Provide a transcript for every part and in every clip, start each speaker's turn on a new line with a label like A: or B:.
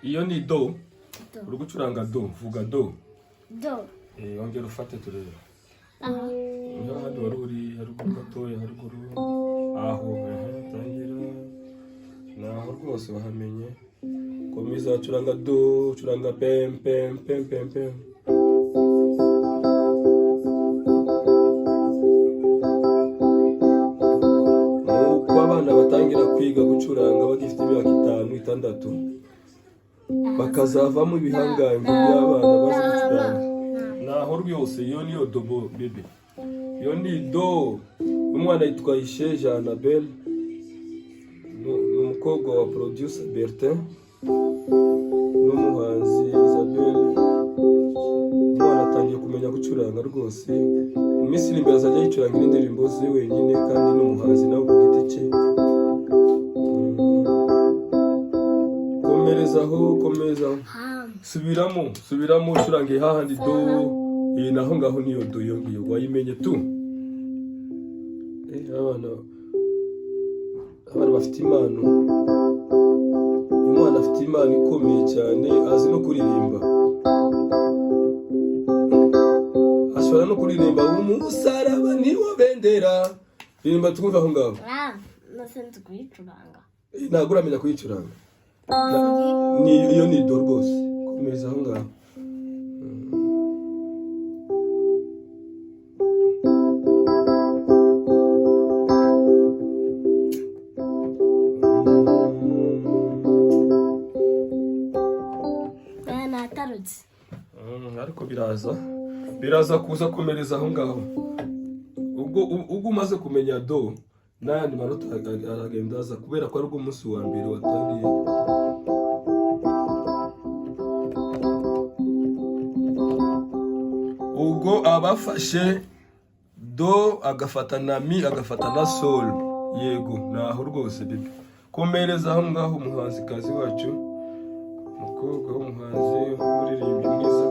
A: Iyo ni do.
B: Do.
A: Uri gucuranga do, vuga do.
B: Do.
A: Ongera ufate turebe.
B: Aha.
A: Niho handi wari uri haruguru gatoya, haruguru aho. Ehe, tangira naho rwose wahamenye. Komeza curanga do, curanga pem pem pem pem pem. Nuko abana batangira kwiga gucuranga bagifite imyaka 5, 6, bakazavamo ibihangange by'abana bazi gucuranga. Naho rwose iyo niyo do, bébé, iyo ni do. Umwana yitwa Isheja Annabelle, ni umukobwa wa producer Bertin n'umuhanzi Isabelle. Umwana atangiye kumenya gucuranga rwose. Mu minsi iri imbere azajya yicurangira indirimbo ze wenyine, kandi n'umuhanzi nawe ku giti cye. Komerezaho, komerezaho.
B: Ham.
A: Subiramo, subiramo, ucurange hahandi do. Iyi naho ngaho niyo do, iyo ngiyo wayimenye tu. Abana bafite impano. Uyu mwana afite impano ikomeye cyane, azi no kuririmba, ashobora no kuririmba "Umusaraba niwo bendera". Ririmba twumve aho ngaho.
B: Ah, nasinzi kuyicuranga.
A: Ntabwo uramenya kuyicuranga. Iyo ni do rwose, komeza aho ngaho.
B: Aya natarutse.
A: Ariko biraza, biraza kuza. Komereza aho ngaho. Ubwo umaze kumenya do, n'ayandi manota aragenda aza, kubera ko ari ubwo umunsi wa mbere watangiye. Ubwo abafashe do, agafata na mi, agafata na sol. Yego, naho rwose bébé, komereza aho ngaho. Umuhanzikazi wacu, umukobwa w'umuhanzi w'umuririmbyi mwiza.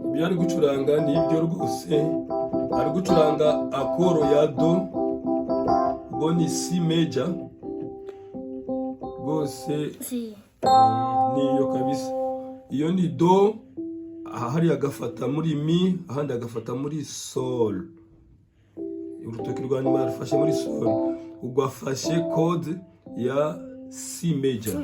A: Ibyo ari gucuranga ni ibyo rwose. Ari gucuranga accord ya do, ubwo ni C major rwose.
B: Si.
A: Niyo kabisa, iyo ni do. Aha hariya agafata muri mi, ahandi agafata muri sol. Urutoki rwa nyuma rufashe muri sol, ubwo afashe chord ya C major.